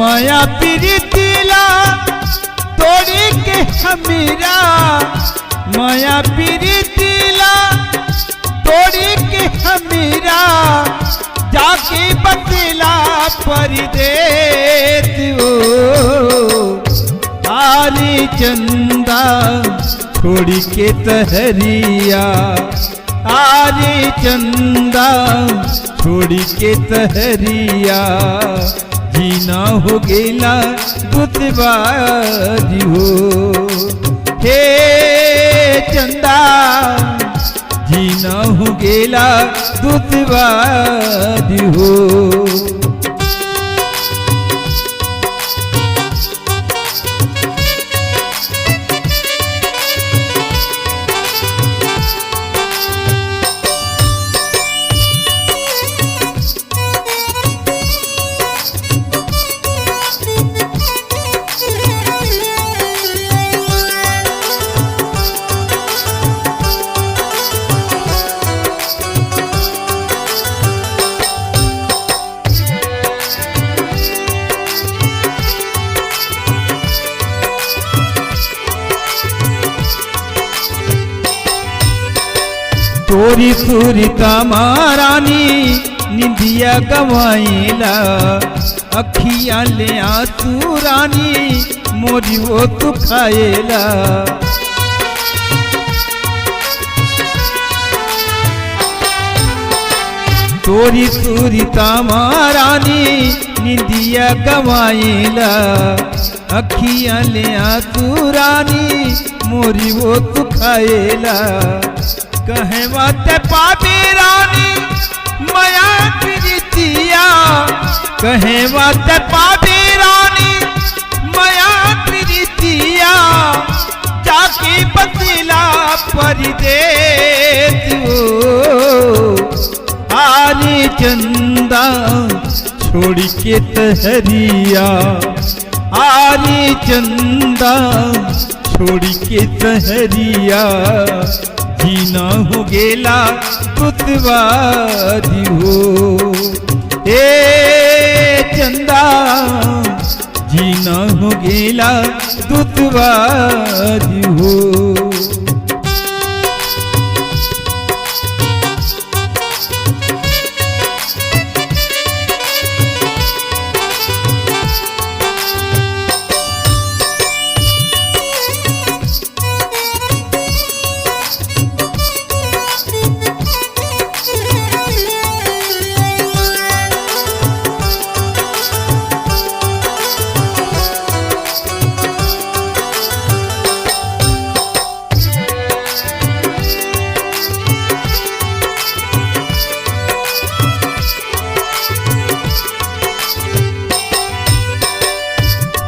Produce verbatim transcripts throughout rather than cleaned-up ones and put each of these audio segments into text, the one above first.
मया प्रीति ला तोड़ी के हमीरा, मया प्रीति ला तोड़ी के हमीरा, जाके बसेला परदेस ओ। आरे चंदा छोड़ी के सहरिया, आरे चंदा छोड़ी के सहरिया, जीना हो गेला दुस्वार हो। हे चंदा, जीना हो गेला दुस्वार हो। तोरी सुरता मा रानी निंदिया गवाइला, अखिया ले आंसू रानी मोरी ओ सुखाएला। तोरी सुरता मा रानी निंदिया गवाइला, अखिया ले आंसू रानी मोरी ओ सुखाएला। कहें वाते पाबे रानी मया प्रीतिया, कहें वाते पाबे रानी मया प्रीतिया, जाके बसेला परदेस ओ। आरे चंदा छोड़ी के सहरिया, आरे चंदा छोड़ी के सहरिया, जीना हो गेला दुस्वार हो। ए चंदा, जीना हो गेला दुस्वार हो।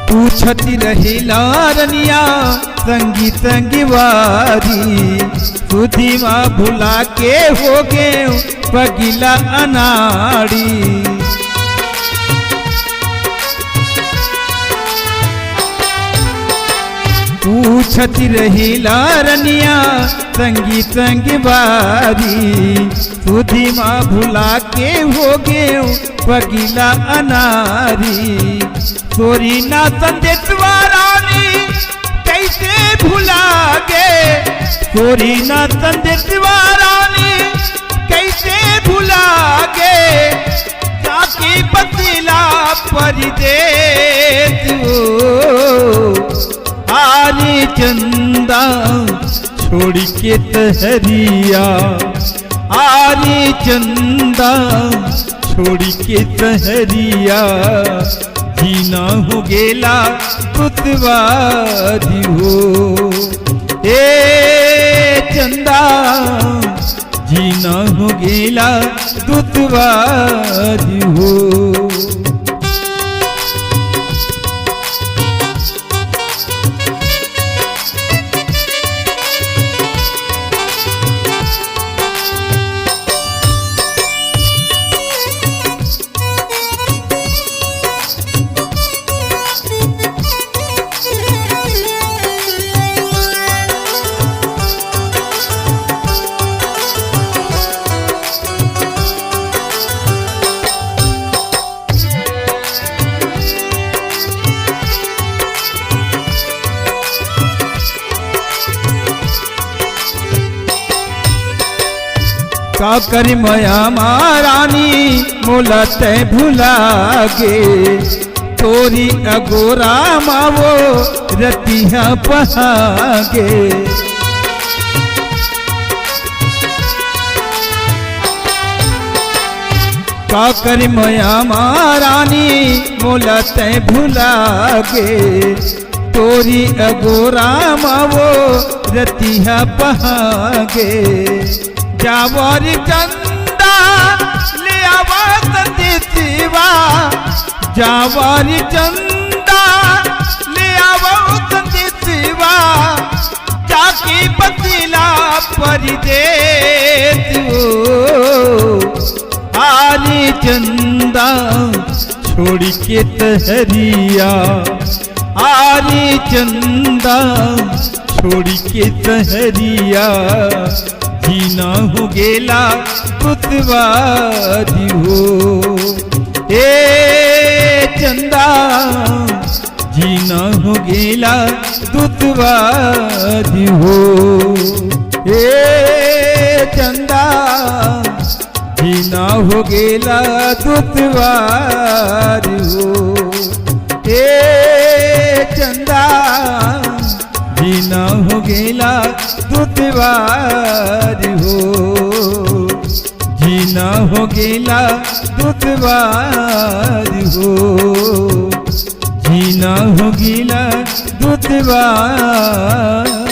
पूछत रहिला रनिया संगी संगवारी, सुधिमा भुला के हो गे पगिला अनाड़ी। पूछत रहिला रनिया संगी संगवारी, सुधिमा भुला के हो गे पगिला अनारी। तोरी ना संदेशवा रानी कैसे भुला गे, तोरी ना संदेशवा रानी कैसे भुला गे, जाके बसेला परदेस ओ। आरे चंदा छोड़ी के सहरिया, आरे चंदा छोड़ी के सहरिया, जीना हो गेला दुस्वार हो। ए चंदा, जीना हो गेला दुस्वार हो। का करी मया महारानी मोला तै भुला गे, तोरी अगोरा मा वो रतिहा बहा गे। का करी मया महारानी मोला तै भुला गे, तोरी अगोरा मा वो रतिहा बहा गे। जावरी चंदा ले आवा संदेशिवा, जावरी चंदा ले आवा संदेशिवा, जाके बसेला परदेस हो। आरे चंदा छोड़ के सहरिया, आरे चंदा छोड़ के सहरिया, जीना हो गेला दुतवारी हो। ए चंदा, जीना हो गेला दुतवारी हो। ए चंदा, जीना हो गेला दुतवारी हो। ए चंदा, जीना हो गेला दुतवारी हो। जीना हो गेला दुतवारी हो। जीना हो गेला दुतवारी